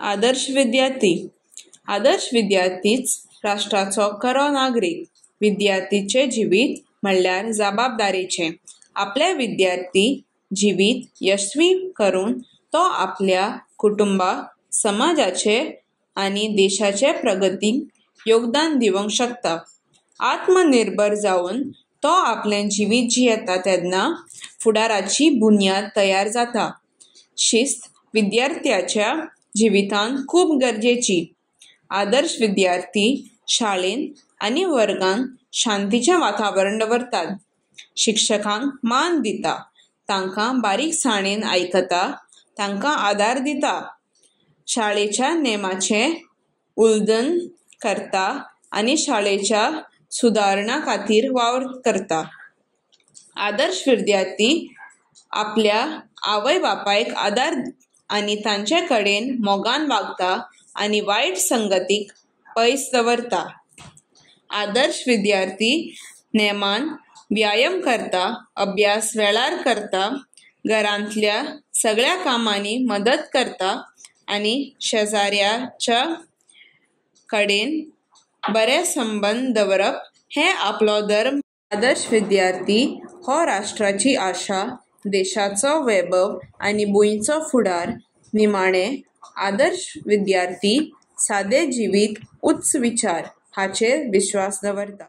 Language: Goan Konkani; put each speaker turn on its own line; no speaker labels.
आदर्श विद्यार्थी. आदर्श विद्यार्थीच राष्ट्राचो खरो नागरीक. विद्यार्थीचें जिवीत म्हणल्यार जबाबदारेचें. आपलें विद्यार्थी जिवीत येसस्वी करून तो आपल्या कुटुंबा, समाजाचे आनी देशाचे प्रगतीक योगदान दिवंक शकता. आत्मनिर्भर जावन तो आपलें जिवीत जियेता तेन्ना फुडाराची बुन्याद तयार जाता. शिस्त विद्यार्थ्याच्या जिवितांत खूब गरजेची. आदर्श विद्यार्थी शाळेंत आनी वर्गांत शांतीचें वातावरण दवरतात. शिक्षकांक मान दिता, तांकां बारीकसाणेन आयकता, तांकां आदार दिता. शाळेच्या नेमाचें उल्लंघन करता आनी शाळेच्या सुदारणा खातीर वावर करता. आदर्श विद्यार्थी आपल्या आवय बापायक आदार आनी तांचे कडेन मोगान वागता आनी वायट संगतीक पयस दवरता. आदर्श विद्यार्थी नेमान व्यायाम करता, अभ्यास वेळार करता, घरांतल्या सगळ्या कामांनी मदत करता आनी शेजाऱ्याच्या कडेन बरे संबंद दवरप हें आपलो धर्म. आदर्श विद्यार्थी हो राष्ट्राची आशा, देशाचो वैभव आनी भुंयचो फुडार. निमाणें, आदर्श विद्यार्थी सादें जिवीत उच्च विचार हाचेर विस्वास दवरता.